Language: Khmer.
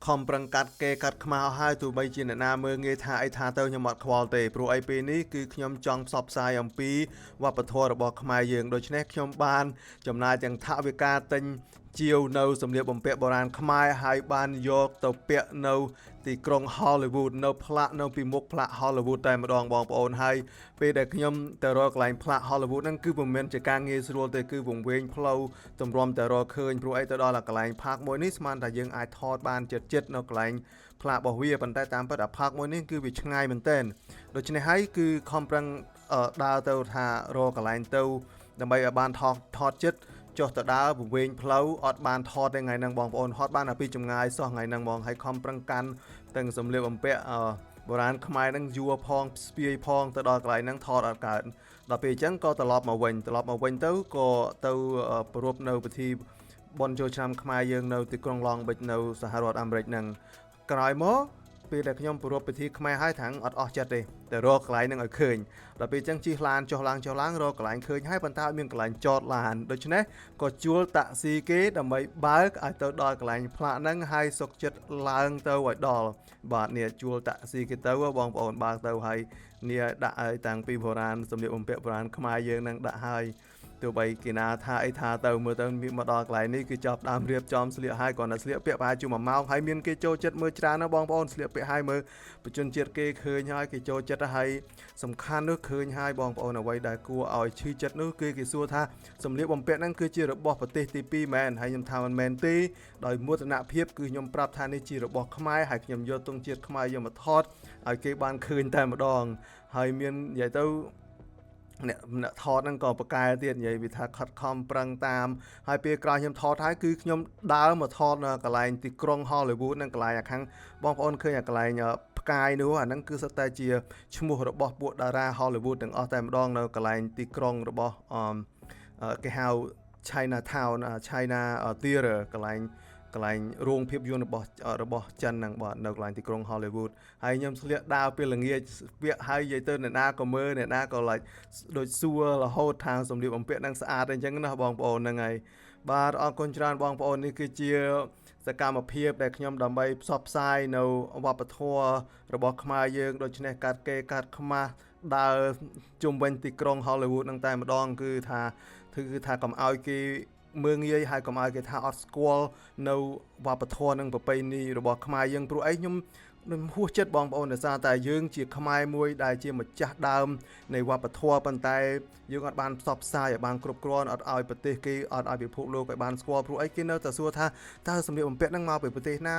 ខំប្រឹងកាត់គេកាត់ខ្មាស់អស់ហើយទោះបីជាអ្នកណាមើលងាយថាអីថាទៅខ្ញុំអត់ខ្វល់ទេព្រោះអីពេលនេះគឺខ្ញុំចង់ផ្សព្វផ្សាយអំពីវប្បធម៌របស់ខ្មែរយើងដូច្នេះខ្ញុំបានចំណាយទាំងថវិកាទិញជាវនៅសម្លៀកបំពាក់បុរាណខ្មែរហើយបានយកទៅពាក់នៅទីក្រុង Hollywood នៅផ្លាកនៅពីមុខផ្លាក Hollywood តែម្ដងបងប្អូនហើយពេលដែលខ្ញុំទៅរកកន្លែងផ្លាក Hollywood ហ្នឹងគឺពុំមែនជាការងាយស្រួលទេគឺវង្វេងផ្លូវទម្រាំតែរកឃើញព្រោះអីទៅដល់កន្លែង park មួយនេះស្មានថាយើងអាចថតបានចិត្តចិត្តនៅកន្លែងផ្លាករបស់វាប៉ុន្តែតាមពិតអា park មួយនេះគឺវាឆ្ងាយមែនទែនដូច្នេះហើយគឺខំប្រឹងដើរទៅថារកកន្លែងទៅដើម្បីឲ្យបានថតថតចិត្តចុះទៅដើរវង្វេងផ្លូវអត់បានថតទេថ្ងៃហ្នឹងបងប្អូនថតបានតែពីចម្ងាយសោះថ្ងៃហ្នឹងបងហើយខំប្រឹងកាន់ទាំងសម្លៀកបំពាក់អឺបុរាណខ្មែរហ្នឹងយួរផងស្ពាយផងទៅដល់កន្លែងហ្នឹងថតអត់កើតដល់ពេលអញ្ចឹងក៏ត្រឡប់មកវិញត្រឡប់មកវិញទៅក៏ទៅប្រារព្ធនៅពិធីបុណ្យចូលឆ្នាំខ្មែរយើងនៅទីក្រុងឡង់បិចនៅសហរដ្ឋអាមេរិកហ្នឹងក្រោយមកពេលដែលខ្ញុំប្រារព្ធពិធីខ្មែរហើយថាងអត់អស់ចិត្តទេតែរកកន្លែងហ្នឹងឲ្យឃើញដល់ពេលអញ្ចឹងជិះឡានចុះឡើងចុះឡើងរកកន្លែងឃើញហើយប៉ុន្តែអត់មានកន្លែងចតឡានដូច្នេះក៏ជួលតាក់ស៊ីគេដើម្បីបើកឲ្យទៅដល់កន្លែងផ្លាកហ្នឹងហើយសុកចិត្តឡើងទៅឲ្យដល់បាទនេះជួលតាក់ស៊ីគេទៅបងប្អូនបើកទៅហើយនេះដាក់ឲ្យតាំងពីបុរាណសម្លៀកបំពាក់បុរាណខ្មែរយើងហ្នឹងដាក់ហើយទោះបីគេណាថាអីថាទៅមើលទៅមកដល់កន្លែងនេះគឺចាប់ដើមរៀបចំស្លៀកហើយគ្រាន់តែស្លៀកពាក់ប្រហែលជា1ម៉ោងហើយមានគេចូលចិត្តមើលច្រើនណាស់បងប្អូនស្លៀកពាក់ហើយមើលបជនជាតិគេឃើញហើយគេចូលចិត្តហើយសំខាន់នោះឃើញហើយបងប្អូនអ្វីដែលគួរឲ្យឈឺចិត្តនោះគឺគេសួរថាសម្លៀកបំពាក់ហ្នឹងគឺជារបស់ប្រទេសទី2មែនហើយខ្ញុំថាមិនមែនទេដោយមោទនភាពគឺខ្ញុំប្រាប់ថានេះជារបស់ខ្មែរហើយខ្ញុំយកទង់ជាតិខ្មែរយកមកថតឲ្យគេបានឃើញតែម្ដងហើយមាននិយាយទៅអ្នកអ្នកថតហ្នឹងក៏ប្រកែទៀតនិយាយវាថាខិតខំប្រឹងតាមហើយពេលក្រោយខ្ញុំថតហើយគឺខ្ញុំដើរមកថតនៅកន្លែងទីក្រុង Hollywood និងកន្លែងអាខាងបងប្អូនឃើញអាកន្លែងផ្កាយនោះអាហ្នឹងគឺសុទ្ធតែជាឈ្មោះរបស់ពួកតារា Hollywood ទាំងអស់តែម្ដងនៅកន្លែងទីក្រុងរបស់អឺគេហៅ China Town China Theater កន្លែងកន្លែងរោងភាពយន្តរបស់របស់ចិនហ្នឹងបាទនៅកន្លែងទីក្រុង Hollywood ហើយខ្ញុំស្លៀកដើរពេលល្ងាចពាក់ហើយនិយាយទៅអ្នកណាក៏មើលអ្នកណាក៏ like ដូចសួររហូតថាសម្លៀកបំពាក់ហ្នឹងស្អាតអញ្ចឹងណាបងប្អូនហ្នឹងហើយបាទអរគុណច្រើនបងប្អូននេះគឺជាសកម្មភាពដែលខ្ញុំដើម្បីផ្សព្វផ្សាយនៅវប្បធម៌របស់ខ្មែរយើងដូច្នេះកាត់គេកាត់ខ្មាស់ដើរជុំវិញទីក្រុង Hollywood ហ្នឹងតែម្ដងគឺថាគឺថាកុំឲ្យគេមើលងាយហើយកុំឲ្យគេថាអត់ស្គាល់នៅវប្បធម៌និងប្រពៃណីរបស់ខ្មែរយើងព្រោះអីខ្ញុំខ្ញុំហួសចិត្តបងប្អូនដោយសារតែយើងជាខ្មែរមួយដែលជាម្ចាស់ដើមនៃវប្បធម៌ប៉ុន្តែយើងអត់បានផ្សព្វផ្សាយឲ្យបានគ្រប់គ្រាន់អត់ឲ្យប្រទេសគេអត់ឲ្យពិភពលោកឲ្យបានស្គាល់ព្រោះអីគេនៅតែសួរថាតើសម្លៀកបំពាក់ហ្នឹងមកពីប្រទេសណា។